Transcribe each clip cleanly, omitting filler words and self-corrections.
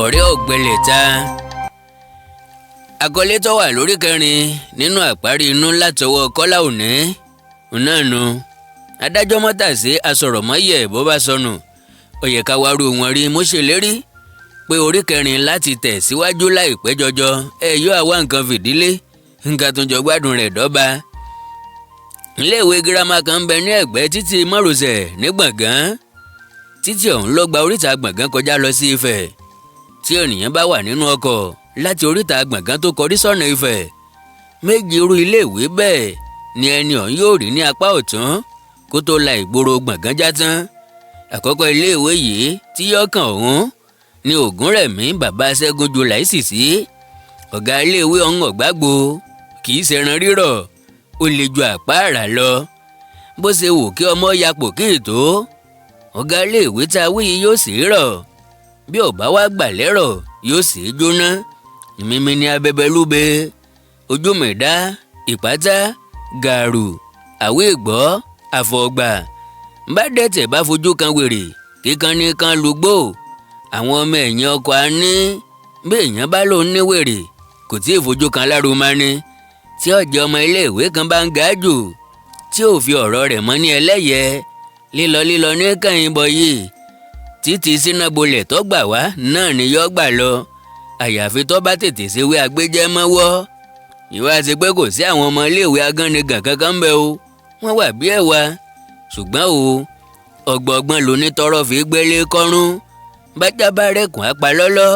Ọ̀rẹ́ ọ̀gbẹlẹ̀ ta. Àkọlé tó wà lórí kẹrin nínú àparí inú látọwọ́ Kọ́lá Òní náà nu adájọ́ mọ́tàsí asọ̀rọ̀mọ́yẹ̀ bó bá sọnù, ó yẹ ká wárú wọn rí. Mo ṣèlérí pé orí kẹrin láti tẹ̀ síwájú láìpẹ́ jọjọ. Ẹ yóò àwa nǹkan fìdílé, nǹkan tó jọ gbádùn rẹ̀ dọ́ba. Iléèwé girama kan ń bẹ ní ẹ̀gbẹ́ títì márosẹ̀ ní Gbọ̀ngán. Títì ọ̀hún ló gba oríta Gbọ̀ngán kọjá lọ sí Ifẹ̀. Tí ènìyàn bá wà nínú ọkọ̀ láti oríta Gbọ̀ngán tó kọrí sọ́nà Ifẹ̀, méjì irú iléèwé bẹ́ẹ̀ ni ẹni ọ̀hún yóò rí ní apá ọ̀tún kó tó la ìgboro Gbọ̀ngán já tán. Àkọ́kọ́ iléèwé yìí tí yóò kàn ọ̀hún ni Ògúnrẹ̀mí bàbá Ṣẹ́gun ju láìsì sí. Ọ̀gá iléèwé ọ̀hún ọ̀gbágbó, kì í ṣẹran rírọ̀, ó lè ju àpáàrà lọ. Bó ṣe wù kí ọmọ yapò kí ètò, ọ̀gá iléèwé tá a wí yìí yóò sì rọ̀. Bí ò bá wá gbà lérò, yóò sì jóná. Mímí ní abẹ́bẹ́lúbe, ojúmẹ̀dá, ìpátá, gàrú, àwé ìgbọ́, àfọ̀gbà. Bá dẹ̀tẹ̀ bá fojú kan wèrè kíkan ní kan lùgbò. Àwọn ọmọ ẹ̀yìn ọkọ̀ á ní bí èèyàn bá lòun ní wèrè, kò tí ì fojú kan lárúmọ́ ni. Tí ọ̀jẹ̀ ọmọ iléèwé kan bá ń ga jù, tí ò fi ọ̀rọ̀ rẹ̀ mọ́ ní ẹlẹ́yẹ, lílọ lílọ ní kẹ́yìn bọ̀ yìí, títí sínábolẹ̀ tó gbà wá náà ni yọ́ gbà lọ, àyàfi tó bá tètè ṣèwé agbéjẹ́ mọ́wọ́. Ìwà ṣe pé kò sí àwọn ọmọ iléèwé agánigàn kankan ń bẹ o, wọ́n wà bí ẹ̀wà, ṣùgbọ́n o ọgbọ̀ngbọ́n lóní tọrọ fi gbélé kọ́rún bájá bá rẹ̀kùn apalọ́lọ́.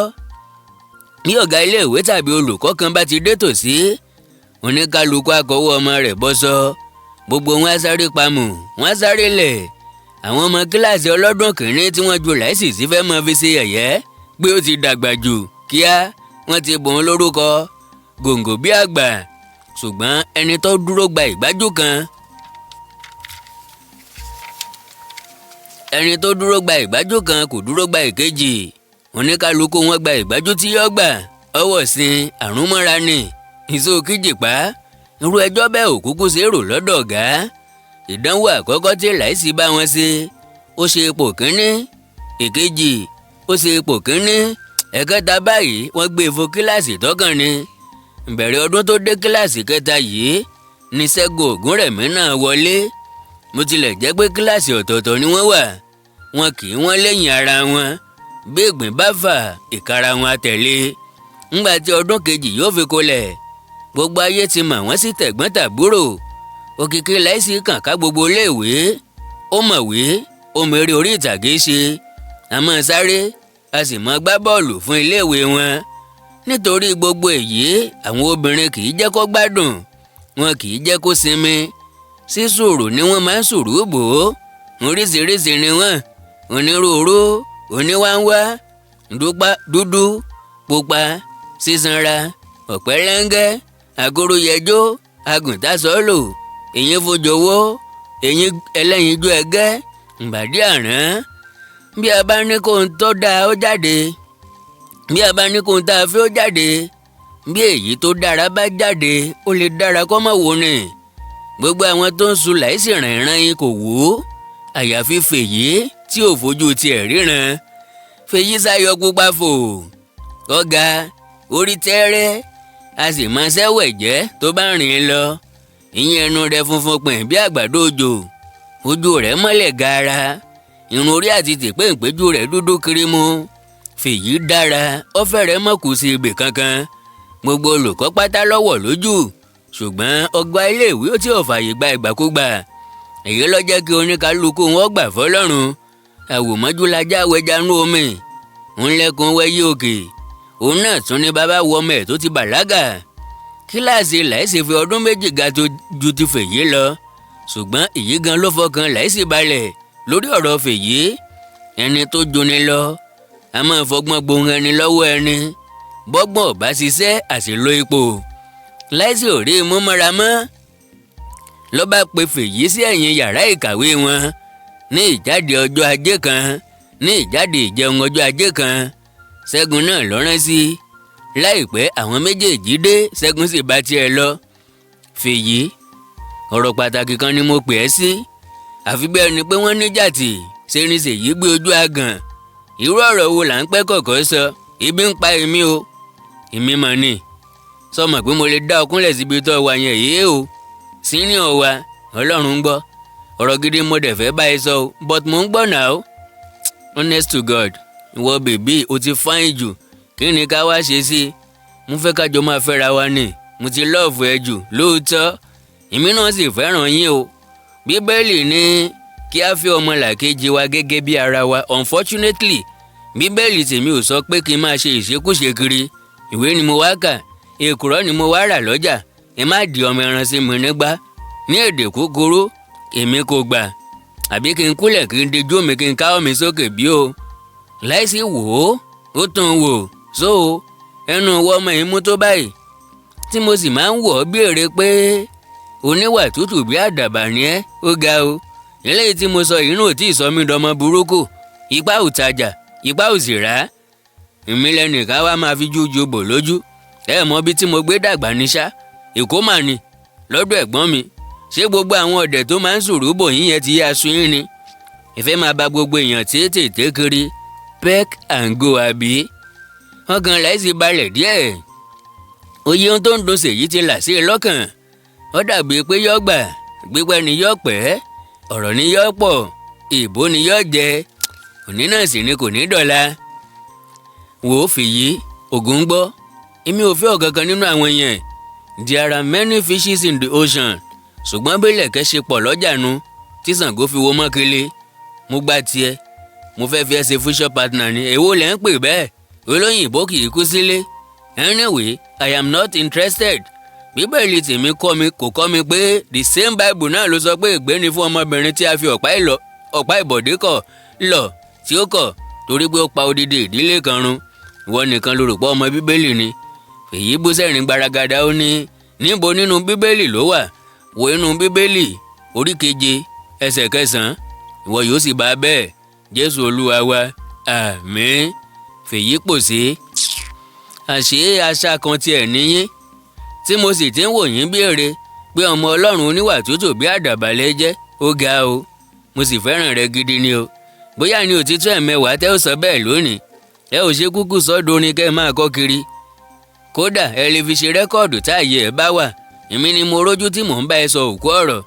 Ní ọ̀gá iléèwé tàbí olùkọ́ kan bá ti dé tòsí, oníkálukú akọ̀wé ọmọ rẹ̀ bọ́sọ, gbogbo wọn á sáré pamù, wọn á sáré lẹ̀. Àwọn ọmọ kíláàsì ọlọ́dún kìíní tí wọ́n ju láìsí sí fẹ́ mọ́ fi ṣe yẹ̀yẹ́ pé ó ti dàgbà jù. Kíá wọ́n ti bùn ún lórúkọ gòǹgò bí àgbà. Ṣùgbọ́n ẹni tó dúró gba ìgbájú kan, ẹni tó dúró gba ìgbájú kan kò dúró gba ìkejì. Oníkálukú wọn gba ìgbájú tí yọ gbà ọwọ́ sin àrùn mọ́ra ni ìṣó kíjìpá. Irú ẹjọ́ bẹ́ẹ̀ ò kúkú ṣe é rò lọ́dọ̀ ọ̀gá. Ìdánwò àkọ́kọ́ tí láìsí bá wọn ṣe, ó ṣe ipò kínní, ìkejì ó ṣe ipò kínní, ẹ̀kẹta báyìí wọ́n gbé e fo kíláàsì tọ́kàn ni. Ìbẹ̀rẹ̀ ọdún tó dé kíláàsì kẹta yìí ní Ṣẹ́gun Ògúnrẹ̀mí náà wọlé. Mo tilẹ̀ jẹ́ pé kíláàsì ọ̀tọ̀ọ̀tọ̀ ni wọ́n wà, wọn kì í wọ́n lẹ́yìn ara wọn. Bí ìgbín bá fà, ìkara wọn àtẹ̀lé. Ńgbà tí ọdún kejì yóò fi kolẹ̀, gbogbo ayé ti mọ̀ wọ́n sí tẹ̀gbọ́n tàbúrò. Òkìkí láìsí kàn ká gbogbo iléèwé. Ó mọ̀wé, ó mèrè orí ìtàgé ṣe, a máa sáré, a sì máa gbá bọ́ọ̀lù fún iléèwé wọn. Nítorí gbogbo èyí, àwọn obìnrin kì í jẹ́ kó gbádùn, wọn kì í jẹ́ kó sinmi. Sísòrò ni wọ́n máa ń sòrò bò ó. Oríṣiríṣi ni wọ́n, onírúurú, oníwáńwá, dúdú, pupa, sísanra, ọ̀pẹ́lẹ́ngẹ́, àgóróyẹjọ́, agùntàsọ́lò, èyí fojòwó, èyí ẹlẹ́yinjú ẹgẹ́, ìbàdí àrán. Bí a bá ní kó ń tọ́ da ó jáde, bí a bá ní kó ń tá a fi ó jáde, bí èyí tó dára bá jáde, ó lè dára kó má wò ni. Gbogbo àwọn tó ń sun láìsí rìnrìn yín kò wò ó, àyàfi Fèyí tí ò fojú tiẹ̀ ríran. Fèyí sáyọ pupa fò, ọ̀gá orí tẹ́rẹ́, a sì máa ṣẹ́wẹ̀ jẹ́ tó bá rìn lọ. Ìyẹn ẹnu rẹ̀ funfun pìn bí àgbàdo òjò, ojú rẹ̀ mọ́lẹ̀ gaara, irun orí àti tìpéǹpéjú rẹ̀ dúdú kirimu. Fèyí dára, ó fẹ́rẹ̀ mọ́ kù sí ibì kankan. Gbogbo olùkọ́ pátá lọ́wọ́ lójú, ṣùgbọ́n ọgbà iléèwé ó tí ò fààyè gba ìgbàkúgbà. Èyí ló jẹ́ kí oníkálukú wọn gbà fọlọ́run. Àwòmọ́jú lajá wẹja nú omi, ńlẹ́kùn wẹ́yí òkè. Òun náà tún ní bàbá wọ ọmọ ẹ̀ tó ti bàlágà. Kíláàsì láìsí fi ọdún 2 ga tó ju ti Fèyí lọ, ṣùgbọ́n èyí gan ló fọkàn láìsí balẹ̀ lórí ọ̀rọ̀ Fèyí. Ẹni tó juni lọ a máa fọgbọ́n gbohun ẹni lọ́wọ́ ẹni. Bọ́gbọ́n ò bá ṣiṣẹ́, àṣìlò ipò. Láìsí ò rí imú mọ́ra mọ́, ló bá pe Fèyí sí ẹ̀yìn yàrá ìkàwé wọn ní ìjáde ọjọ́ ajé kan, ní ìjáde ìjẹun ọjọ́ ajé kan. Ṣẹ́gun náà ló rán sí. Láìpẹ́ àwọn méjèèjì dé, Ṣẹ́gun sì bá tiẹ̀ lọ. Fèyí, ọ̀rọ̀ pàtàkì kan ni mo pè ẹ́ sí. Àfi bẹ́ẹ̀ ni pé wọ́n ní jàtì ṣe ni Ṣèyí gbé ojú àgàn. Irú ọ̀rọ̀ wo là ń pẹ́ kọ̀kọ́ sọ? Ibi ń pa èmi o. Èmi mà ní sọmọ pé mo lè dá ọkúnlẹ̀ síbi tó wà yẹn yìí o. Senior wa, Ọlọ́run ń gbọ́, ọ̀rọ̀ gidi mo dẹ̀ fẹ́ báyìí sọ o, but mo ń gbọ́ náà o. Honest to God, ìwọ baby, o ti fine jù. Kí ni ká wá ṣe sí i? Mo fẹ́ kájọ máa fẹ́ra wa ni. Mo ti love ẹ jù lóòótọ́. Èmi náà sì fẹ́ràn yín o. Bíbélì ní kí a fi ọmọlàkejì wa gẹ́gẹ́ bí ara wa. Unfortunately, Bíbélì tèmi ò sọ pé kí n máa ṣe ìṣekúṣe kiri. Ìwé ni mo wá kà, èkùrọ́ ni mo wá rà lọ́jà. Ẹ má di ọmọ ẹran sí mi nígbà. Ní èdè kúkúrú, èmi kò gbà. Àbí kí n kúlẹ̀, kí n dijú mi, kí n káwọ́ mi sókè bí o? Láìsí wò ó, ó tún wò so ẹnu ìwọ ọmọ yìí mú tó báyìí, tí mo sì máa ń wọ̀ ọ́ bí èrè pé oníwà tútù bí àdàbà ni ẹ́. Ó ga o. Eléyìí tí mo sọ yìí náà ò tí ì sọ mí dọmọ burúkú. Ipá ò tajà, ipá ò sì rà á. Èmi lẹ́nìkan wá máa fi jújú bò lójú. Ẹ mọ bí tí mo gbé dàgbà ní ṣá. Èkó mà ní lọ́dọ̀ ẹ̀gbọ́n mi. Ṣé gbogbo àwọn ọ̀dẹ̀ tó máa ń sùrù bò yín yẹn ti yá sun yín ni? Ìfẹ́ máa ba gbogbo èèyàn tètè kiri, pack and go, àbí? Ọkàn Láìsí balẹ̀ díẹ̀. Òye ohun tó ń dun Ṣèyí ti là sí i lọ́kàn. Ó dàbí pé yọ́ gbà, gbígbẹ́ ni yọ́ pẹ́, ọ̀rọ̀ ni yọ́ pọ̀, ìbò ni yọ́ jẹ. Òní náà sì ni kò ní dọ̀la. Wò ó fìyí, Ògùn ń gbọ́, èmi ò fẹ́ ọ̀kankan nínú àwọn yẹn. There are many fishes in the ocean, ṣùgbọ́n bí lẹ̀kẹ́ ṣe pọ̀ lọ́jà nu tí Ṣàngó fi wo mọ́kele. Mo gbá tiẹ̀, mo fẹ́ fi ẹ́ ṣe future partner ni. Èwo lẹ́ ń pè bẹ́ẹ̀? Olóyìnbó kì í kú sílé. Anyway, I am not interested. Bíbélì tèmi kọ́ mi, kò kọ́ mi pé the same Bible náà ló sọ pé ègbé ni fún ọmọbìnrin tí a fi ọ̀pá ìbọ̀dé kọ̀ lọ tí ó kọ̀, torí pé ó pa odidi ìdílé kan run. Ìwọ nìkan ló rò pé ọmọ Bíbélì ni. Èyí bú sẹ́rìn gbaragada. Ó ní, níbo nínú Bíbélì ló wà? Wo inú Bíbélì, orí 7, ẹsẹ̀ 9, ìwọ yóò sì bá bẹ́ẹ̀. Jésù Olúwa wa, àmín. Fèyí pòsí. Àṣé àṣà kan tiẹ̀ níyín tí mo sì ti ń wò yín bí èrè pé ọmọ Ọlọ́run oníwà tútù bí àdàbà lẹ jẹ́. Ó ga o. Mo sì fẹ́ràn rẹ gidi ni o. Bóyá ní òtítọ́ ẹ̀mẹ́wàá tẹ́ ó sọ bẹ́ẹ̀ lónìí. Ẹ ò ṣe kúkú sọ́dọ̀ kẹ́ ẹ máa kọ́ kiri. Kódà ẹ lè fi ṣe record táàyè ẹ bá wà. Èmi ni mo rójú tí mò ń bá ẹ sọ òkú ọ̀rọ̀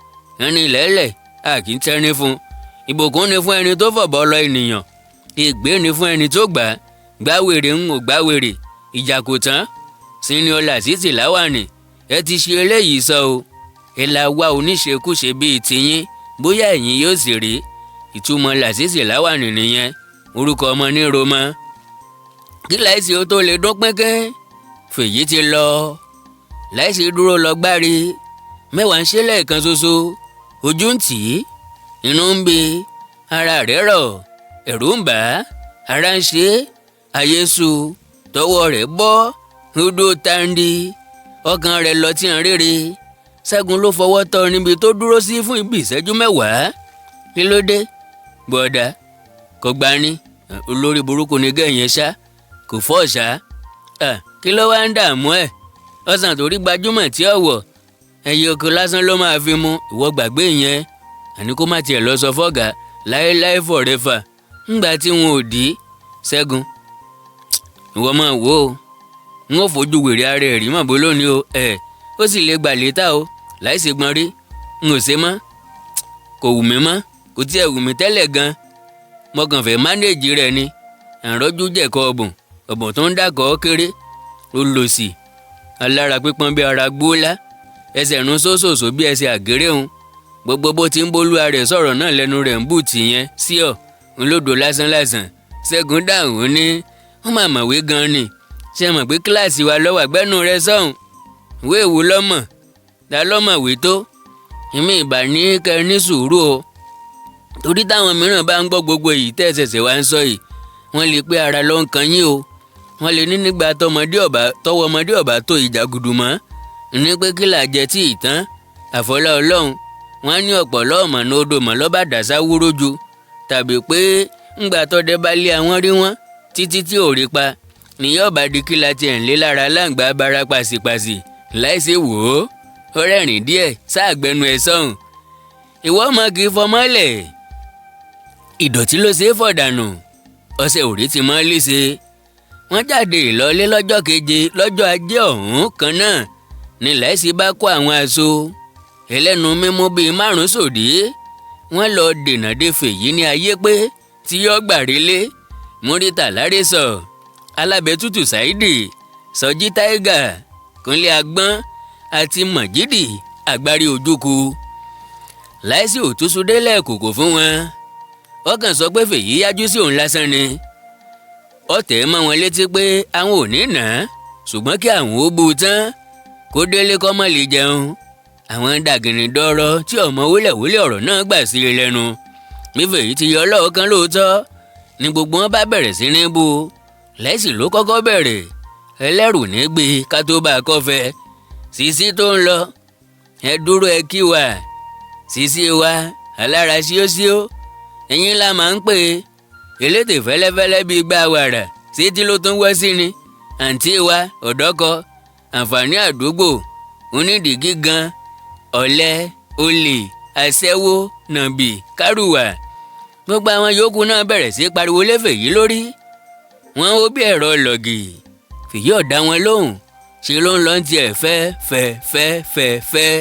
ẹni lẹ́lẹ̀. A kì í tẹ́ni fún. Ìbùkún ni fún ẹni tó fọ̀bọ̀ lọ ènìyàn, ègbé ni fún ẹni tó gbà á. Gbáwèrè ń ò gbáwèrè, ìjà kò tán. Senior Lásìsì Láwàní, ẹ ti ṣe eléyìí sọ o. Ẹ la wá oníṣekúṣe bíi tiyín, bóyá ẹ̀yin yóò sì rí ìtumọ̀ Lásìsì Láwàní nìyẹn, orúkọ ọmọ ní Roma. Kí Láìsí ó tó lè dún pẹ́kẹ́, Fèyí ti lọ. Láìsí dúró lọ gbárí mẹ́wàá ń ṣe lẹ́ẹ̀kan ṣoṣo. Ojú ń tì í, inú ń bí, ara rẹ̀ rọ̀, ẹ̀rù ń bà á, ara ń ṣe é, ayé sú, tọwọ́ rẹ̀ bọ́ rúdó tandi, ọkàn rẹ̀ lọ tí ń rere. Ṣẹ́gun ló fọwọ́ tọ́ níbi tó dúró sí fún ibi ìṣẹ́jú 10. Kí ló dé, bọ̀dà? Kò gbani. Olórí burúkú ni gẹ̀yìn ṣá, kò fọ́ ṣá. Kí ló wá ń dààmú ẹ̀? Ọ̀sán torí gbajúmọ̀ tí ó wọ̀ ẹyẹ oko lásán ló máa fi mu. Ìwọ gbàgbé yẹn. Àní kó má tiẹ̀ lọ sọ fọ́gà láéláé, forever. Ńgbà tí wọn ò dí Ṣẹ́gun, ìwọ máa wò ó, n ó fojú wèrè ara ẹ̀ rí mọ̀ bó lónìí o. Ẹ̀ ó sì lè gbà létà o. Láìsí gbọ́n rí, n ò ṣe mọ́, kò wù mí mọ́, kò tiẹ̀ wù mí tẹ́lẹ̀ gan. Mo kàn fẹ́ manage rẹ̀ ni. Àrọ́jú jẹ̀kọ ọ̀bùn ọ̀bùn tó ń dàkọ̀ kéré. Ó lò sí alára pípọ́n bí ara gbóòlá, ẹsẹ̀ rún sóṣòṣò bí ẹsẹ̀ àgéré. Òun gbogbo bó ti ń bólúwa rẹ̀ sọ̀rọ̀ náà lẹ́nu rẹ̀ ń bù tì yẹn sí ọ̀ ńlódò lásán lásán. Ṣẹ́gun dáhùn ní wọ́n máa mọ̀wé gan ni. Ṣe mọ̀ pé kíláàsì wa lọ́wọ́ àgbẹ́nu rẹ̀ sọ̀hún? Ìwé ìwò lọ́mọ̀ ta lọ́mọ̀wé tó èmi ìbà ní kẹ́ ní sùúrù o, torí táwọn mìíràn bá ń gbọ́ gbogbo èyí tẹ́ ṣẹ̀ṣẹ̀ wá ń sọ yìí, wọ́n lè pé ara ló ń kan yín o. Wọ́n lè ní nígbà tọmọdé ọ̀bá tọwọ́ ọmọdé ọ̀bá tó ìjàgùdù mọ́ ní pé kí là jẹ tí ìtàn àfọlá Ọlọ́run. Wọ́n á ní ọ̀pọ̀lọ́ ọ̀mọ̀ ní odò mọ̀ lọ́ba dàsá wúró ju, tàbí pé ńgbà tọ́dẹ bá lé àwọn rí wọn títí tí ò rí pa níyà ọba di kí la tiẹ̀ ń lé lára láǹgbá bara pàṣípàṣì. Láìsí wò ó, ó rẹ́rìn díẹ̀ sáàgbẹ́nu ẹ̀ sọ̀hún. Ìwọ ọmọ kì í fọmọ́lẹ̀, ìdọ̀tí ló ṣe é fọ̀dànù, ọṣẹ òrí ti mọ́ léṣe. Wọ́n jáde ìlọlé lọ́jọ́ keje, lọ́jọ́ Ajé ọ̀hún kan náà ní Láìsí bá kó àwọn aṣọ ẹlẹ́nu mímú bíi márùn sòdí. Wọ́n lọ dènà de Fèyí ní ayé pé tí yọ́ gbàrélé. Múrítà Lárẹ́sọ̀, Alábẹ́tútù Ṣáídì, Sọjí Táígà, Kúnlé Agbọ́n àti Mọ̀jídì Àgbárí Ojúku. Láìsí òtúnṣu délẹ̀ kòkò fún wọn. Ó kàn sọ pé Fèyí yájú sí òun lásán ni. Ó tẹ̀ mọ́ wọn létí pé àwọn ò ní nà á, ṣùgbọ́n kí àwọn ó bu tán kó délé kọ́ mọ́ lè jẹun. Àwọn dàgìnì dọ́rọ́ tí ọmọ wúlẹ̀wúlẹ̀ ọ̀rọ̀ náà gbà sí i lẹ́nu. Bí Fèyí ti yọ lọ́ọ̀kan lóòótọ́ ni gbogbo wọn bá bẹ̀rẹ̀ sí ní bu. Láìsí ló kọ́kọ́ bẹ̀rẹ̀. Ẹlẹ́rù ní gbé ká tó bá a kọ́fẹ́. Sisi tó ń lọ, ẹ dúró, ẹ kí wa. Sisi wa alára ṣíóṣíó, ẹ̀yin la máa ń pè é. Elétè fẹ́lẹ́fẹ́lẹ́ bíi gbá wàrà sétí ló tún wọ́ sí ni. Àǹtí wa ọ̀dọ́kọ àǹfààní àdúgbò, onídìí gígan, ọ̀lẹ, olè, aṣẹ́wó, nàbì, kárùwà. Gbogbo àwọn yòókù náà bẹ̀rẹ̀ sí pariwo lé Fèyí lórí. Wọ́n ó bí ẹ̀rọ lọ̀gì. Fèyí ọ̀dá wọn lóhùn, ṣe ló ń lọ tiẹ̀ fẹ́ fẹ́ fẹ́ fẹ́ fẹ́.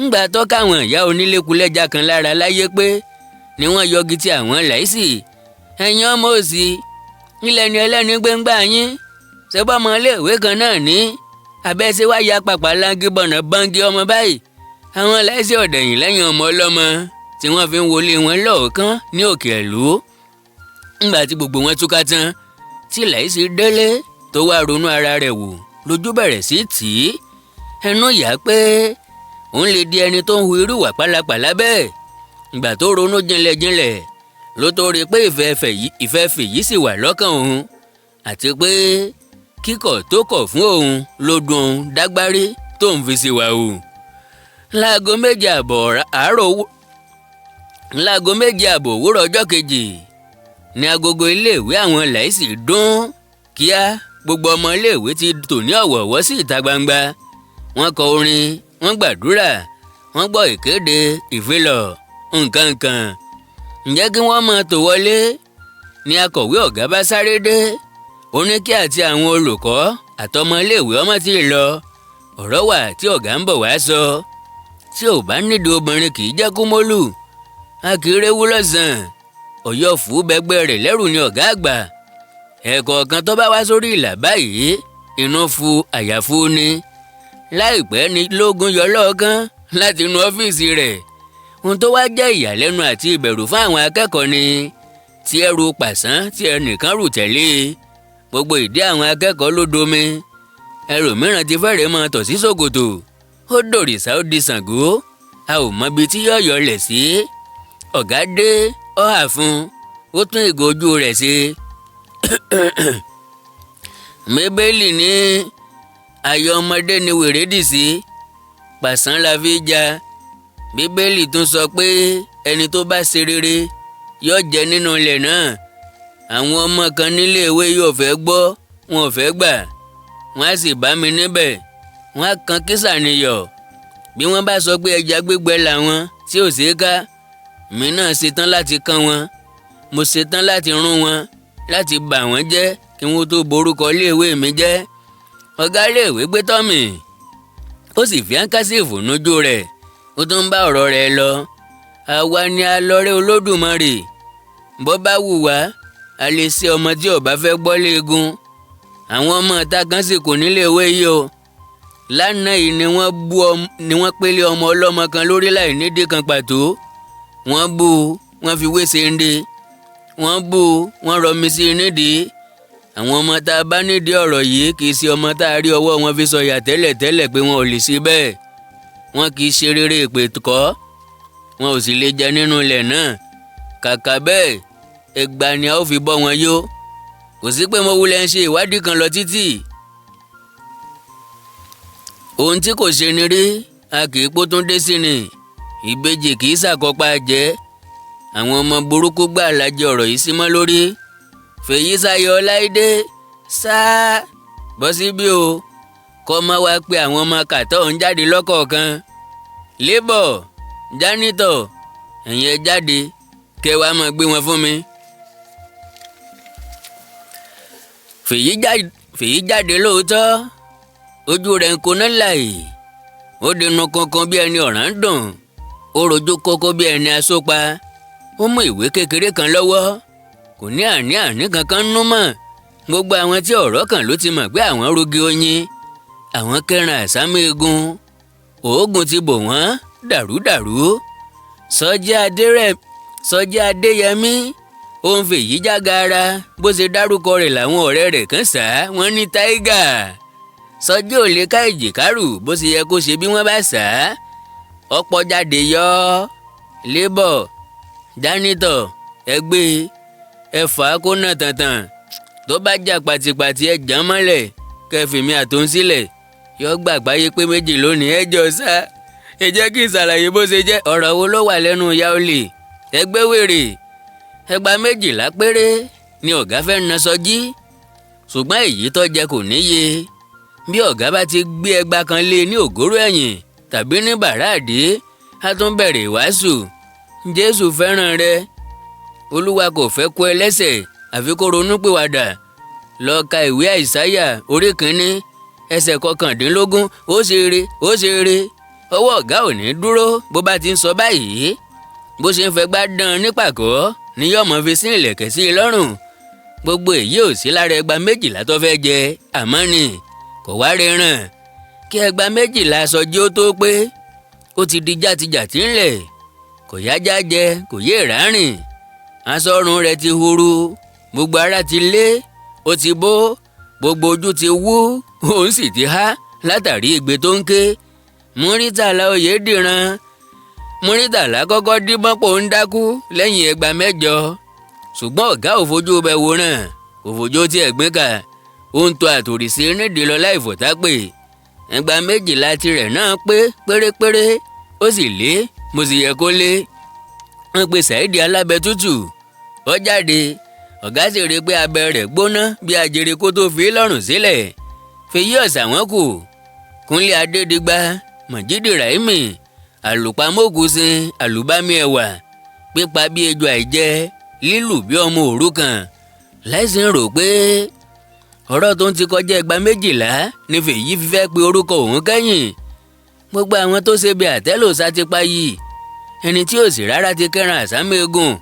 Ńgbà tó káwọn ìyá onílékulẹ́jà kan lára láyé pé ni wọ́n yọgi ti àwọn Láìsí. Ẹ̀yin ọmọ òsì ilẹ̀ ni ẹlẹ́ni gbẹ́ngbà yín, ṣẹ́bọ́mọ iléèwé kan náà ní abẹ́sẹ̀ wá ya pàpà láǹgì bọ̀nà bọ́ǹgì ọmọ báyìí. Àwọn Láìsí ọ̀dẹ̀yìn lẹ́yìn ọmọ ọlọ́mọ tí wọ́n fi ń wọlé wọn lọ́ọ̀kan ní òkè ẹ̀lú. Ńgbà tí gbogbo wọn túká tán, tí Láìsí délé tó wá ronú ara rẹ̀ wò, lójú bẹ̀rẹ̀ sí tì í, ẹnu yà pé òun lè di ẹni tó ń hu irú ìwà pálapàla bẹ́ẹ̀. Ìgbà tó ronú jinlẹ̀jinlẹ̀ ló tó rí i pé ìfẹ́ Fèyí sì wà lọ́kàn òun, àti pé kíkọ̀ tó kọ̀ fún òun ló dùn òun dágbárí tó ń fi sí wa o. Láago 7:30 àárọ̀, láago 7:30 òwúrọ̀ ọjọ́ kejì ní agogo iléèwé àwọn Láìsí dún. Kíá, gbogbo ọmọ iléèwé ti tò ní ọ̀wọ̀ọ̀wọ́ sí ìta gbangba. Wọ́n kọ orin, wọ́n gbàdúrà, wọ́n gbọ́ ìkéde ìfilọ̀ nǹkan kan. Ǹjẹ́ kí wọ́n máa tò wọlé ní akọ̀wé ọ̀gá bá sáré dé. Ó ní kí àti àwọn olùkọ́ àtọmọ iléèwé ọmọ tí ì lọ, ọ̀rọ̀ wà tí ọ̀gá ń bọ̀ wá sọ. Tí ò bá nídìí obìnrin kì í jẹ́ kúmólù, a kì í réwú lọ́sàn-án. Ọ̀yọ́ fún bẹ́gbẹ́ rẹ̀ lẹ́rù ni ọ̀gá àgbà. Ẹ̀ẹ̀kọ̀ọ̀kan tó bá wá sórí ìlà báyìí, inú fu àyàfu ni. Láìpẹ́ ni lógún yọ lọ́ọ̀kan láti inú ọ́fíìsì rẹ̀. Ohun tó wá jẹ́ ìyàlẹ́nu àti ìbẹ̀rù fún àwọn akẹ́kọ̀ọ́ ni tí ẹrù pàṣán tí ẹnìkan rù tẹ̀lé. Gbogbo ìdí àwọn akẹ́kọ̀ọ́ ló domi, ẹrù mìíràn ti fẹ́rẹ̀ẹ́ máa tọ̀ sí ṣòkòtò. Ó dòrìṣà, ó di Ṣàngó, a ò mọbi tí yọ̀yọ̀ lẹ̀ sí. Ọ̀gá dé, ó hà fún, ó tún ìgò ojú rẹ̀ ṣe. Bíbélì ní ayọ̀ ọmọdé ni wèrè dì sí, pàṣán la fi já. Bíbélì tún sọ pé ẹni tó bá ṣe rere yóò jẹ nínú ilẹ̀ náà. Àwọn ọmọ kan nílé ìwé yóò fẹ́ gbọ́, wọn ò fẹ́ gbà, wọ́n á sì bá mi níbẹ̀, wọ́n á kan kísà níyọ̀. Bí wọ́n bá sọ pé ẹja gbígbẹ làwọn tí ò ṣeé ká, mi náà ṣetán láti kán wọn. Mo ṣetán láti rún wọn, láti bà wọ́n jẹ́ kí wọ́n tó borúkọ iléèwé mi jẹ́. Ọ̀gá iléèwé gbé tọ́mì, ó sì fi áńkásífù nújú rẹ̀, ó tún ń bá ọ̀rọ̀ rẹ̀ lọ. Àwa ni alọ́rẹ́ Olódùmarè. Bó bá wù wá, a lè ṣe ọmọ tí ó bá fẹ́ gbọ́ léegun. Àwọn ọmọ ìta kan sì kò nílé ìwé yìí o. Lánàá yìí ni wọ́n bú ni wọ́n pélé ọmọ ọlọ́mọ kan lórí láì nídìí kan pàtó. Wọ́n bú, wọ́n fi wé ṣe wọ́n bú, wọ́n rọmi sí i nídìí. Àwọn ọmọ tá a bá nídìí ọ̀rọ̀ yìí kì í ṣe ọmọ tá a rí ọwọ́ wọn fi sọ̀yà tẹ́lẹ̀ tẹ́lẹ̀ pé wọn ò lè ṣe bẹ́ẹ̀. Wọn kì í ṣe rere ìpè kọ́, wọn ò sì lè jẹ nínú ilẹ̀ náà. Kàkà bẹ́ẹ̀, ẹgbàá ni a ó fi bọ́ wọn yó. Kò sí pé mo wulẹ̀ ń ṣe ìwádìí kan lọ títì. Ohun tí kò ṣe ni rí, a kì í pótún dé sí ni. Ìbejì kì í ṣàkópa jẹ́. Àwọn ọmọ burúkú gbà lájẹ ọ̀rọ̀ yìí sí mọ́ lórí. Fèyísáyọ̀ Ọláìdé sáá bọ́ síbí o, kọ́ máa wá pé àwọn ọmọ kàtọ́ ń jáde lọ́kọ̀ọ̀kan. Labour, janitor, ẹ̀yin ẹ jáde kẹ́ wàá máa gbé wọn fún mi. Fèyí jáde lóòótọ́, ojú rẹ̀ ń koná láì, ó dẹnu kankan bí ẹni ọ̀ràn ń dùn, ó rojú kókó bí ẹni asópa. Ó mú ìwé kékeré kan lọ́wọ́, kò ní àní-àní kankan nú mọ́. Gbogbo àwọn tí ọ̀rọ̀ kàn ló ti mọ̀ pé àwọn rugi oyin, àwọn kẹran àsámú eegun, òógùn ti bò wọ́n dàrúdàrú. Sọjí Adéyẹmí ó ń fèyí jágara. Bó ṣe dárúkọ rẹ̀ làwọn ọ̀rẹ́ rẹ̀ kan sá wọ́n ní táígà. Sọjí ò lè ká èjìkárù bó ṣe yẹ kó ṣe bí wọ́n bá sá ọ̀pọ̀ jáde yọ lébọ̀. Jánítọ̀, ẹgbẹ́ ẹ fà á kó nà tàntàn, tó bá jà pàtìpàtì, ẹ jàn mọ́lẹ̀, kẹfìmí àtòun sílẹ̀, yọ gbàgbáyé pé méjì lónìí. Ẹ jọ sá, ẹ jẹ́ kí n ṣàlàyé bó ṣe jẹ́. Ọ̀rọ̀ wo ló wà lẹ́nu ìyá olè? Ẹgbẹ́ wèrè, ẹgbàá 12 péré ni ọ̀gá fẹ́ na Sọjí, ṣùgbọ́n èyí tó jẹ kò níye. Bí ọ̀gá bá ti gbé ẹgba kan lé ní ògóró ẹ̀yìn tàbí ní bàràdé, á tún bẹ̀rẹ̀ ìwàásù. Jésù fẹ́ràn rẹ, Olúwa kò fẹ́ kú ẹlẹ́ṣẹ̀ àfi kó ronúpìwàdà, lọ ka ìwé Àìsáyà orí 1 ẹsẹ̀ 19. Ó ṣe eré, ó ṣe eré. Ọwọ́ ọ̀gá ò ní dúró bó bá ti ń sọ báyìí. Bó ṣe ń fẹ́ gbá dán nípàkọ́ ni yóò mọ̀ fi sí ìlẹ̀kẹ̀ sí i lọ́rùn. Gbogbo èyí ò sí lára ẹgba 12 tó fẹ́ jẹ, àmọ́ ni kò wá rẹ̀ràn kí ẹgba 12 Sọjí ó tó pé, ó ti di játijàti ńlẹ̀, kò yájá jẹ, kò yé ìrárìn, aṣọ ọrùn rẹ̀ ti huru, gbogbo ara ti lé, ó ti bó, gbogbo ojú ti wú, òun sì ti há látàrí igbe tó ń ké. Múrítàlá Oyèdìran, Múrítàlá kọ́kọ́ díbọ́n pò ń dákú lẹ́yìn ẹgba 8, ṣùgbọ́n ọ̀gá ò fojú bẹ wòran, kò fojú tí ẹ̀gbìn kà, ó ń tọ́ àtòrìsí nídìí lọ láì fòtápè. Ẹgba 12 tirẹ̀ náà pé pérépéré, ó sì lé mo sì yẹ kó lé. Wọ́n pe Saheed alábẹ tútù, ó jáde. Ọ̀gá sì rí i pé abẹ rẹ̀ gbóná bí ajere kó tó fi lọ́rùn sílẹ̀. Fèyí ọ̀sà wọn kù, Kúnlé Adédìgbà, Mọ̀jídì Ráìmì, àlùpàmọ́kùsìn, àlùbámi ẹ̀wà, pípa bí ejò àìjẹ, lílù bí ọmọ òrukàn. Láìsí ń rò pé ọ̀rọ̀ tó ń ti kọjá ẹgba 12 ní Fèyí fi fẹ́ pe orúkọ òun kẹ́yìn. Gbogbo àwọn tó ṣe bí àtẹ́lòsá ti pa yìí, ẹni tí ò sì rárá ti kẹ́ran àsámẹ́gùn,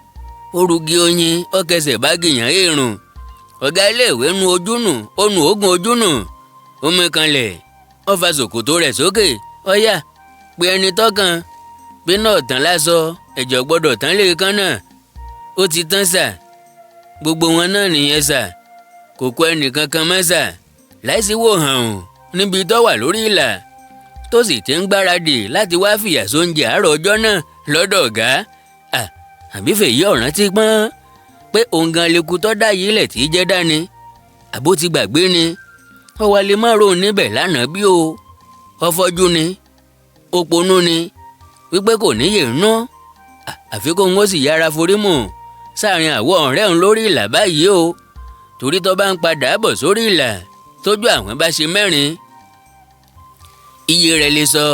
ó rugi oyin, ó kẹsẹ̀ bá gìyàn èrùn. Ọ̀gá iléèwé nu ojú nù, ó nu oògùn ojú nù, ó mú kanlẹ̀, ó fa ṣòkòtò rẹ̀ sókè. Ọ̀yà pé ẹni tọ́kàn bí náà tán lásọ, ẹ̀jọ̀ gbọ́dọ̀ tán lè kán náà. Ó ti tán sà, gbogbo wọn náà nìyẹn sà, kò kó ẹnìkankan mọ́ sà. Láìsí wò hàn ún níbi tó wà lórí ìlà, tó sì ti ń gbáradì láti wá fìyà sóúnjẹ àárọ̀ ọjọ́ náà lọ́dọ̀ ọ̀gá. Àbí Fèyí ọ̀ràn ti pọ́n pé òun gan leku tó dá yìí lẹ̀ tí í jẹ́ dání, àbó ti gbàgbé ni? Ó wá lè má rohùn níbẹ̀ lánàá bí o. Ọfọ́jú ni, òpònú ni, wípé kò níyè nú, àfi kó ń ó sì yára forí mù sáàrin àwọ̀ ọ̀rẹ́ òun lórí ìlà báyìí o, torí tó bá ń padà bọ̀ sórí ìlà, tójú àwọn bá ṣe mẹ́rin, iye rẹ̀ lè sọ.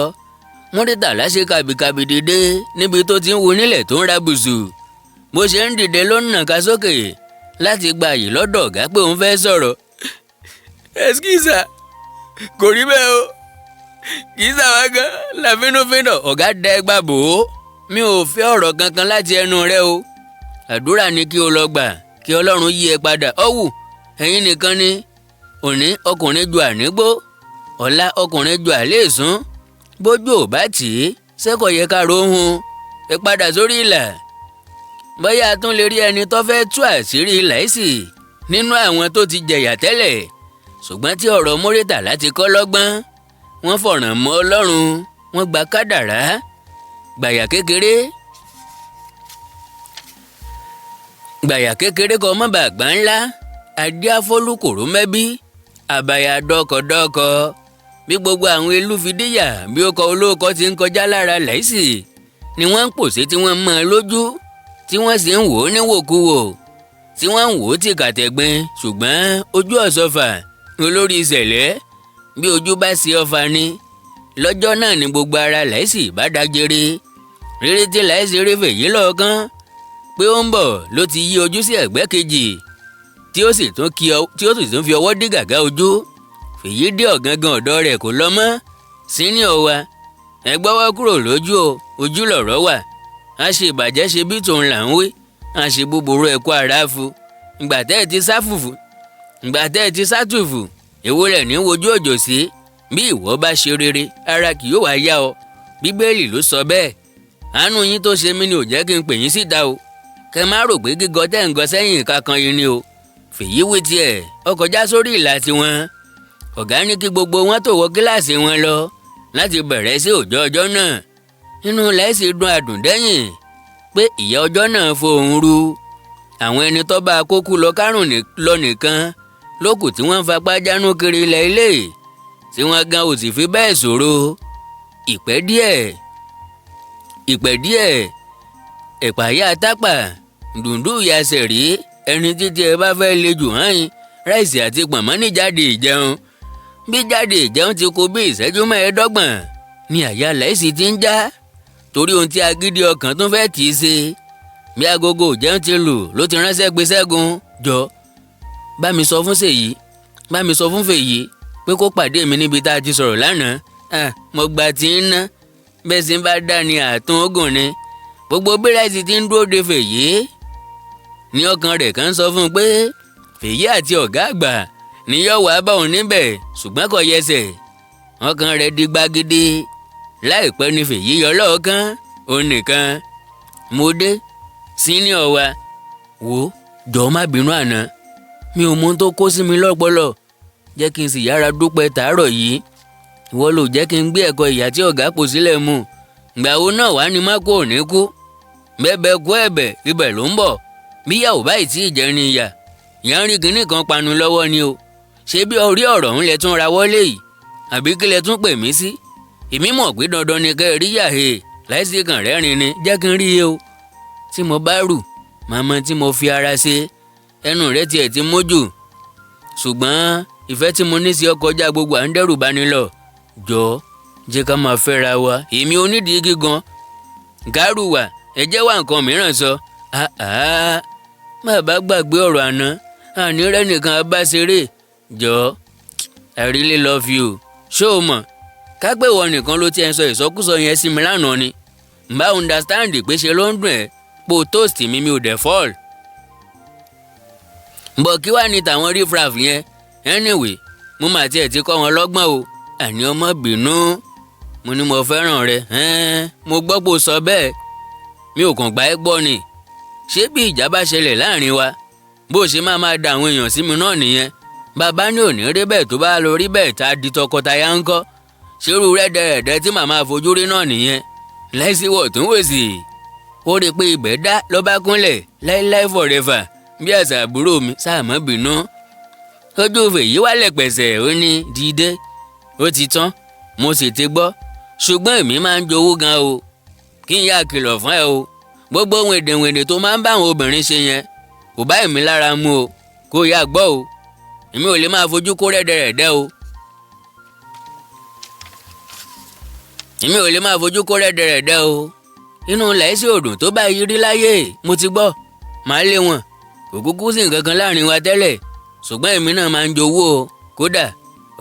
Múrítàlá ṣe kàbìkàbì dìde níbi tó ti ń wo nílẹ̀ tó ń ra bùsù. Bó ṣe ń dìde ló ń nàka sókè láti gba àyè lọ́dọ̀ ọ̀gá pé òun fẹ́ sọ̀rọ̀. Ẹskísà, kò rí bẹ́ẹ̀ o, kì í sàwọn gan láfínúfíndọ̀. Ọ̀gá dá ẹgbà bò ó. Mi ò fẹ́ ọ̀rọ̀ kankan láti ẹnu rẹ o. Àdúrà ni kí o lọ gbà kí Ọlọ́run yí ẹ padà. Ọ̀wù ẹ̀yin nìkan ni òní ọkùnrin ju ànígbó, ọ̀la ọkùnrin ju àléèsún. Bójú ò bá tì í sẹ́kọ̀ yẹ ká rohun. Ẹ padà sórí ìlà. Bóyá a tún lè rí ẹni tó fẹ́ tú àṣírí Láìsì nínú àwọn tó ti jẹ̀yà tẹ́lẹ̀, ṣùgbọ́n tí ọ̀rọ̀ Múrítàlá ti kọ́ lọ́gbọ́n, wọ́n fọ̀ràn mọ́ Ọlọ́run, wọ́n gba kádàrá gbàyà kékeré, gbàyà kékeré kọ́ mọ́ bàgbà ńlá. Adíáfólúkòrò mẹ́bí àbàyà dọ́kọ̀dọ́kọ̀ bí gbogbo àwọn elúfidíyà bí ó kọ olóòkọ ti ń kọjá lára Láìsì ni wọ́n ń pòṣé, tí wọ́n mọ́ ọ lójú, tí wọ́n sì ń wò ó níwòkuwò, tí wọ́n ń wò ó tìkàtẹ̀gbin. Ṣùgbọ́n ojú ọ̀sọ́fà olórí ìṣẹ̀lẹ̀, bí ojú bá ṣe ọfà ni lọ́jọ́ náà ni gbogbo ara Láìsì bá dágbére. Rírí tí Láìsì rí Fèyí lọ́ọ̀kan pé ó ń bọ̀ ló ti yí ojú sí ẹ̀gbẹ́ kejì. tí ó sì tún kí ọ tí ó sì tún fi ọwọ́ dí gàgá ojú. Fèyí dé ọ̀gángan ọ̀dọ́ rẹ̀ kò lọ mọ́. Senior wa, ẹ gbọ́wọ́ kúrò lójú o, ojú lọ̀rọ̀ wà. A ṣe ìbàjẹ́ ṣe bí tòun là ń wí, a ṣe búburú ẹ̀kọ́ ara fu. Ìgbà tẹ́ ẹ ti sáfùfù, ìgbà tẹ́ ẹ ti sátùfù, èwo rẹ̀ ní wojú òjò sí? Bí ìwọ bá ṣe rere, ara kì yóò wá yá ọ. Bíbélì ló sọ bẹ́ẹ̀. Àánú yín tó ṣe mí ni ò jẹ́ kí n pè yín síta o. Kẹ má rò pé gígọ tẹ́ ń gọ sẹ́yìn kankan yìí ni o. Fèyí wí tiẹ̀, ó kọjá sórí ìlà tiwọn. Ọ̀gá ní kí gbogbo wọn tó wọ kíláàsì wọn lọ láti bẹ̀rẹ̀ sí òjò ọjọ́ náà. Inú láìsí dùn àdùn dẹ́yìn pé ìyá ọjọ́ náà fohùn ru. Àwọn ẹni tó bá kókú lọ kárùn lọ nìkan lókù tí wọ́n ń fapá jánú kiri ilẹ̀ ilé tí wọ́n gan ò sì fi bẹ́ẹ̀ ṣòro. Ìpẹ́ díẹ̀, ìpẹ́ díẹ̀, ẹ̀pà yá tápà dùndú ìyá sẹ̀rí. Ẹni títí ẹ bá fẹ́ le jù hàn yín, ráìsì àti pọ̀nmọ́ ní jáde ìjẹun. Bí jáde ìjẹun ti kù bí ìṣẹ́jú 25 ni àyà láìsí ti ń já torí ohun tí agídí ọkàn tún fẹ́ tì í ṣe. Bí agogo ìjẹun ti lù ló ti ránṣẹ́ pé, "Ṣẹ́gun, jọ, bá mi sọ fún Ṣèyí, bá mi sọ fún Fèyí pé kó pàdé mi níbi tá a ti sọ̀rọ̀ lánàá." Ah, mo gbà tí ń ná bẹ́ẹ̀ sì ń bá dá ní àtún ogun ni. Gbogbo bí ráìsì ti ń dúró de Fèyí ní ọkàn rẹ̀ kan sọ fún un pé Fèyí àti ọ̀gá àgbà ní yóò wá bá òun níbẹ̀, ṣùgbọ́n kò yẹsẹ̀. Ọkàn rẹ̀ di gbagidi. Láìpẹ́ ní Fèyí yọ lọ́ọ̀kan, òun nìkan. "Mo dé, senior wa." "Wò, jọ̀ọ́, má bínú àná, mi ò mọ ohun tó kó sí mi lọ́pọlọ. Jẹ́ kí n sì yára dúpẹ́ tàárọ̀ yìí. Ìwọ ló jẹ́ kí n gbé ẹ̀kọ́ ìyá tí ọ̀gá pò sílẹ̀ mu. Ìgbà wo náà wá ní má kó ò ní kú bẹ́ẹ̀ kú ẹ̀bẹ̀ ibẹ̀ ló ń bọ̀. Bí yàwó báyìí tí ìjẹrin ìyà ìyá ń rí kinní kan panu lọ́wọ́ ni o. Ṣé bí orí ọ̀rọ̀ ń lẹ tún ra wọlé yìí, àbí kí lẹ tún pè mí sí? Èmi mọ̀ pé dandan ni kẹ́ ẹ rí yàhé láìsí kàn rẹ́rìn ni. Jẹ́ kí n rí i o. Tí mo bá rù màmá tí mo fi ara ṣe, ẹnu rẹ tiẹ̀ ti mójú, ṣùgbọ́n ìfẹ́ tí mo ní sí ọ kọjá gbogbo à ń dẹ́rù bani lọ. Jọ, jẹ́ ká máa fẹ́ra wa. Èmi onídìí gígan gárùwà, ẹ jẹ́ wá nǹkan mìíràn sọ. Má bá gbàgbé ọ̀rọ̀ àná, àní rẹ́ nìkan bá ṣeré. Jọ, I really love you. Ṣó o mọ̀ kápẹ́ ìwọ nìkan ló ti ẹ̀ ń sọ ìsọkúsọ yẹn sí mi lánàá ni n bá understand pé ṣe ló ń dùn ẹ́ po toast mi, mi ò dẹ̀ fall bọ̀. Kí wàá ní tàwọn riffraff yẹn? Anyway, mo mà tiẹ̀ ti kọ́ wọn lọ́gbọ́n o. Àní ọmọ bínú, mo ní mo fẹ́ràn rẹ. Mo gbọ́ pé o sọ bẹ́ẹ̀, mi ò kàn gbà ẹ́ gbọ́ ni. Ṣé bí ìjà bá ṣẹlẹ̀ láàrin wa, bó ṣe máa máa da àwọn èèyàn sí mi náà nìyẹn? Bàbá ní òní rí bẹ́ẹ̀, tó bá lọ rí bẹ́ẹ̀, tá a di tọkọtaya ńkọ́? Ṣerú rẹ́dẹ̀rẹ̀dẹ̀ tí màmá fojú rí náà nìyẹn? Láìsí wọ̀ tún wòsì, ó rí i pé ibẹ̀ dá ló bá kúnlẹ̀, láíláí, forever, bí àṣà àbúrò mi. Sáà má bínú. Ojú Fèyí wálẹ̀ pẹ̀sẹ̀, ó ní, "Dìde, ó ti tán, mo sì ti gbọ́. Ṣùgbọ́n èmi máa ń jowú gan o. Kí n yá kìlọ̀ fún ẹ o, gbogbo ohun èdèwèdè tó máa ń bá àwọn obìnrin ṣe yẹn kò bá èmi lára mu o. Kó yá gbọ́ o, èmi ò lè máa fojú kó rẹ́dẹ̀rẹ̀dẹ́ o. Èmi ò lè máa fojú kó rẹ́dẹ̀rẹ̀dẹ́ o." Inú lẹ́sí òdùn tó bá yí rí láyé. "Mo ti gbọ́, màá lé wọn. Kò kúkú sí nǹkan kan láàrin wa tẹ́lẹ̀, ṣùgbọ́n èmi náà máa ń jowó o. Kódà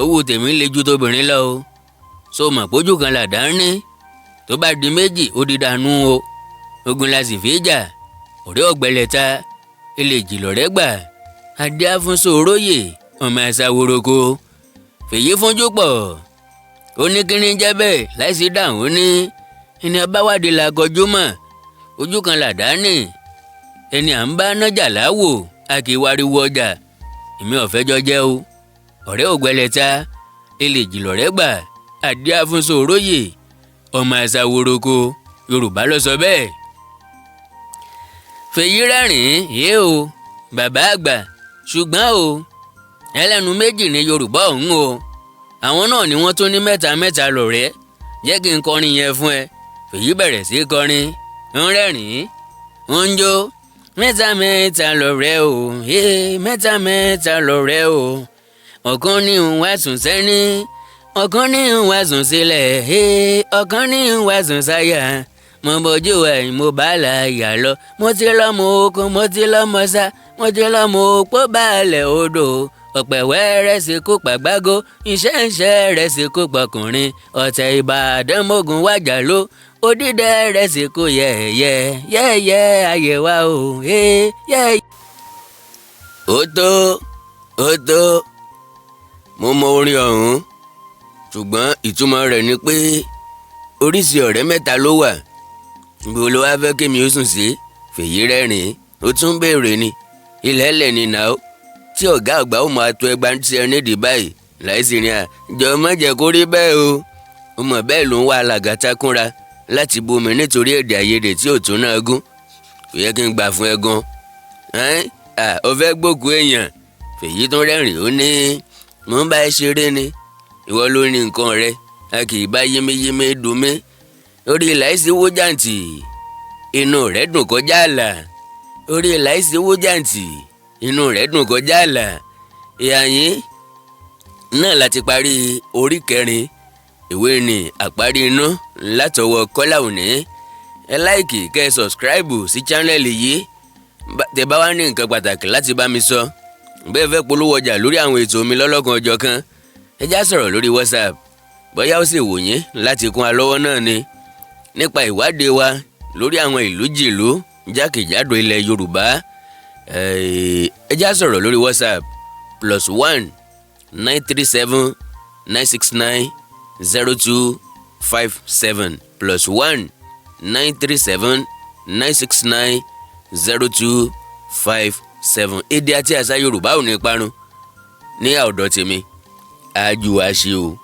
owó tèmi le ju tóbìnrin lọ o. So mọ̀ pójú kan làdá ń ní, tó bá di méjì, ó di dànù o. Ogun la sì fi jà. Ọ̀rẹ́ ọ̀gbẹ̀lẹ̀ ta eléjì lọ̀rẹ́ gbà, adé afúnṣòróyè ọmọ ẹ̀sà woroko." Fèyí fúnjú pọ̀, ó ní, "Kíní jẹ́ bẹ́ẹ̀?" Láìsí dáhùn, ó ní, "Ẹni abáwádìí la kọjú mọ́. Ojú kan làdá ní, ẹni à ń bá nájà láwò, a kì í wariwo ọjà. Èmi ò fẹ́ jọ jẹ́ o. Ọ̀rẹ́ ògbẹ́lẹ̀ ta eléjì lọ̀rẹ́ gbà, adé afúnṣòróyè ọmọ ẹ̀sà woroko." Yorùbá ló sọ bẹ́ẹ̀. Fèyí rẹ́rìn-ín, "Yé o, bàbá àgbà, ṣùgbọ́n o, ẹlẹ́nu méjì ní Yorùbá ọ̀hún o. Àwọn náà ni wọ́n tún ní mẹ́ta mẹ́ta lọ̀rẹ́. Jẹ́ kí n kọrin yẹn fún ẹ." Fèyí bẹ̀rẹ̀ sí í kọrin, ń rẹ́rìn-ín, ń jó. "Mẹ́ta mẹ́ta lọ̀rẹ́ o, mẹ́ta mẹ́ta lọ̀rẹ́ o. Ọ̀kan ní ń wá sùn sẹ́ni, ọ̀kan ní ń wá sùn sílẹ̀, ọ̀kan ní ń wá sùn sáyà." Mo bójú ẹ̀yìn, mo bá là yà lọ. Mo ti lọ́mọ okun, mo ti lọ́mọ sá, mo ti lọ́mọ òpó balẹ̀ odò. Ọ̀pẹ̀wẹ́ rẹ̀ sì kó pàgbágó, iṣẹ́ ń ṣe rẹ̀ sì kó pọkùnrin. Ọ̀tẹ̀ Ìbàdàn mógun wájà ló odídẹ rẹ̀ sì kó yẹ̀yẹ́ yẹ̀yẹ́ ayé wa o yẹ́yẹ́. Ó tó, ó tó. Mo mọ orin ọ̀hún, ṣùgbọ́n ìtumọ̀ rẹ̀ ni pé oríṣi ọ̀rẹ́ mẹ́ta ló wà. Ibo ló wá fẹ́ kémi ó sùn sí? Fèyí rẹ́rìn-ín, ó tún béèrè ni. Ilẹ̀ ẹlẹ̀ ni nà ó tí ọ̀gá àgbà ó máa tó ẹgbàá tí ẹ nídìí báyìí láìsí ní à jọ má jẹ́ kó rí bẹ́ẹ̀ o. Ó mọ̀ bẹ́ẹ̀ ló ń wá alàgàtà kúnra láti bomi nítorí èdè àìyedè tí ò tún náà gún. Kò yẹ kí n gbà fún ẹ gan. Ó fẹ́ gbókùú èèyàn. Fèyí tún rẹ́rìn, ó ní mò ń bá ẹ ṣeré ni. Ìwọ ló ní nǹkan rẹ, a kì í bá yéméyémé dùn mí. Orí láìsí wó jàǹtì, inú rẹ̀ dùn kọjá àlà. Orí láìsí wó jàǹtì, inú rẹ̀ dùn kọjá àlà. Ìhà yín náà láti parí orí kẹrin ìwé ní Àparí Inú látọwọ́ Kọ́lá Òní. Ẹ like, kẹ́ ẹ subscribe sí channel yìí. Tẹ́ bá wá ní nǹkan pàtàkì láti bá mi sọ, bẹ́ẹ̀ fẹ́ polówó ọjà lórí àwọn ètò mi lọ́lọ́kan ọjọ́ kan, ẹ já sọ̀rọ̀ lórí WhatsApp. Bóyá ó sì wù yín láti kún wa lọ́wọ́ náà ni nípa ìwádìí wa lórí àwọn ìlú jìlú jákèjádò ilẹ̀ Yorùbá, ẹ já sọ̀rọ̀ lórí WhatsApp +1 937 969 0257, +1 937 969 0257. Èdè àti àṣà Yorùbá ò ní parun ní ọ̀dọ̀ tèmi. Àjù àṣe o.